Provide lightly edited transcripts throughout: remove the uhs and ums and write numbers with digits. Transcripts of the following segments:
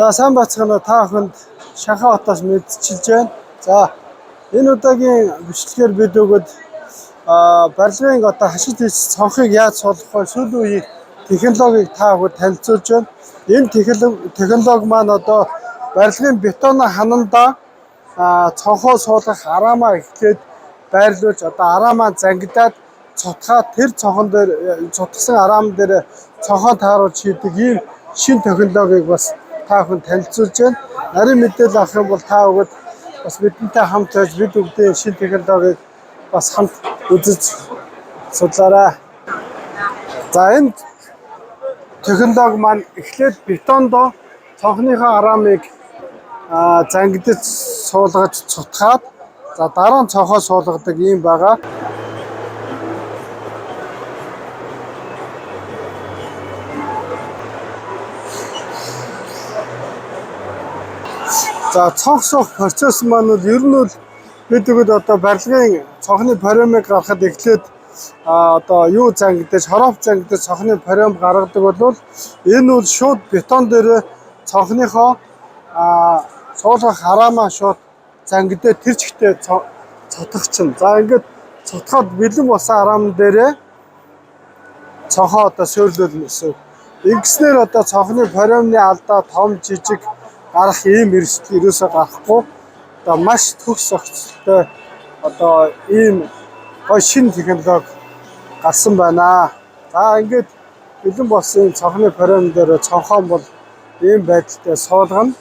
За сайн байцгаана уу, та бүхэнд Шанхай хотоос мэдчилж байна. За энэ удаагийн бичлэгээр бид өгöd барилгын одоо хашид хийц цонхыг яаж суулгах вэ? Сүүлийн үеийн технологиг та бүхэнд танилцуулж байна. Энэ технологи маань одоо барилгын бетон ханандаа цонхоо суулгах араамаа эхлээд байрлуулж одоо араамаа зангидаад цутгаад тэр цонхон дээр цутгасан араам дээр цонхоо тааруулж хийдэг ийм шинэ технологиг бас та бүхэнд танилцуулж байна. Нарийн мэдээлэл авах юм бол та бүхэнд бас бидэнтэй хамт байж бид бүгдийн шинэ технологиг бас хамт үзэж судлаарай. За энэ технологи маань эхлээд бетондоо цонхныхоо араамыг зангидаж суулгаж цутгаад за дараа нь цонхоо суулгадаг ийм байгаа. За цонх суух процесс маань бол ер нь бол бид бүгд одоо барилгын цонхны паромыг гаргахад эхлээд одоо юу зангидаж, хороп зангидаж цонхны паром гаргадаг бол энэ бол шууд бетон дээр цонхныхоо суулгах араамаа шууд зангидээ тэр чигтээ цутгах чинь. За ингээд цутгаад бэлэн болсон араам дээрээ цонхоо одоо суурлуулна гэсэн. Ингэснээр одоо цонхны паромны алдаа том жижиг гарах ийм эрсдэл ерөөсөө гарахгүй. Одоо маш төгс зохицолтой одоо ийм гоё шинэ технологи гарсан байна. За ингээд бэлэн болсон цонхны паром дээр цонхоо бол ийм байдалтай суулгана.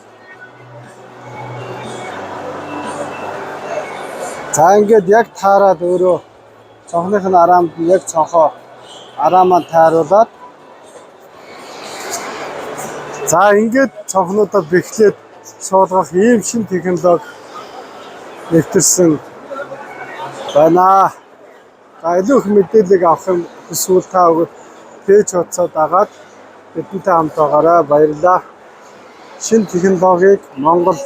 За ингээд яг таарад өөрөө цонхных нь араамд нь яг цонхоо араамаа тааруулаад за ингээд цонхнуудаа бэхлээд суулгах ийм шинэ технологи нэвтэрсэн байна. За илүү их мэдээллийг авах юм хүсвэл та бүгд пэйж хуудасаа дагаад бидэнтэй хамт байгаарай. Баярлалаа. Шинэ технологиг Монгол